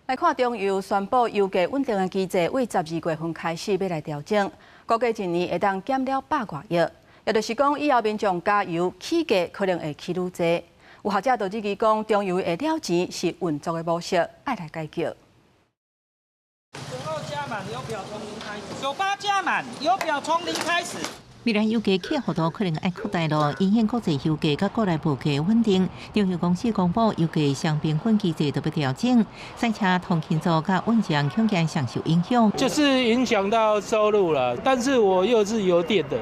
來看中油宣布油價穩定的機制，對12月份開始欲來調整，估計一年會當減了百外億，也就是講以後民眾加油起價可能會起愈濟。有學者就質疑講，中油會了錢是運作的模式，愛來改革。 92加滿油表從零開始，98加滿油表從零開始。未來油價起幅度可能愛擴大囉，影響國際油價佮國內物價穩定。中油公司公布油價雙評分機制特別調整，賽車通勤族佮運將恐驚上受影響。就是影響到收入了，但是我又是油店的，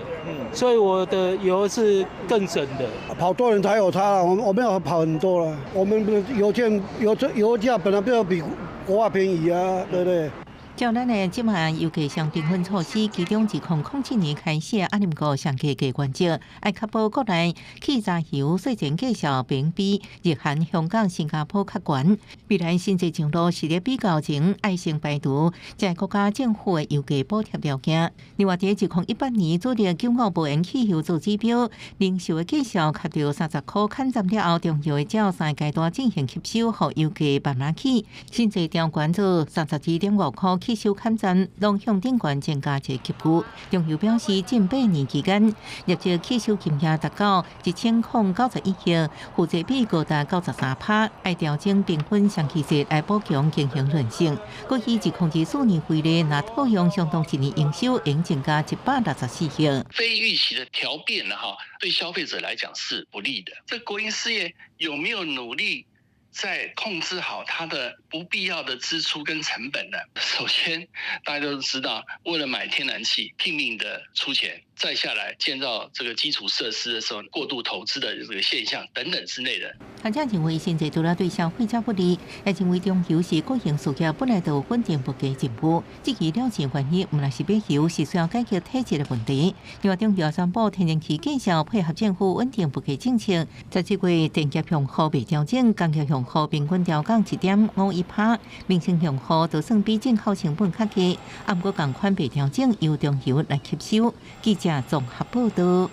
所以我的油是更省的。跑多人才有差，我沒有跑很多了。我們油店油油價本來就比國外便宜啊，對不對？照咱的這項油價雙評分措施，其中2007年開始，啊，毋過上低價原則，愛確保國內汽柴油稅前價數並比日韓、香港、新加坡較懸。未來新制上路是咧比較前，愛先排除這國家政府的油價補貼條件。另外，佇2018年主力95無鉛汽油做指標，零售的價數達到30箍砍站了後，中油會照三個階段進行吸收，予油價慢慢起。新制調懸做32.5箍。吸收砍站，攏向頂懸增加一個級距。中油表示，近8年期間，業績吸收金額達到1091億，負債比高達93%，愛調整評分雙機制來補強經營韌性。過去2024年為例，若套用相當一年營收，應增加164億。非預期的調變了哈，對消費者來講是不利的。這國營事業有沒有努力在控制好它的不必要的支出跟成本呢？首先，大家都知道，為了買天然氣，拼命的出錢，再下來建造這個基礎設施的時候，過度投資的這個現象等等之類的。學者認為，現在除了對消費者不利，也認為中油是國營事業，本來就有穩定物價任務，這個了錢原因，毋但是買油，是需要解決體制的問題。另外，中油宣布天然氣繼續配合政府穩定物價政策，在這月電業用戶未調整，工業用戶平均調降1.51%，民生用戶就算比進口成本較低，毋過仝款袂調整，由中油來吸收。記者綜合報道。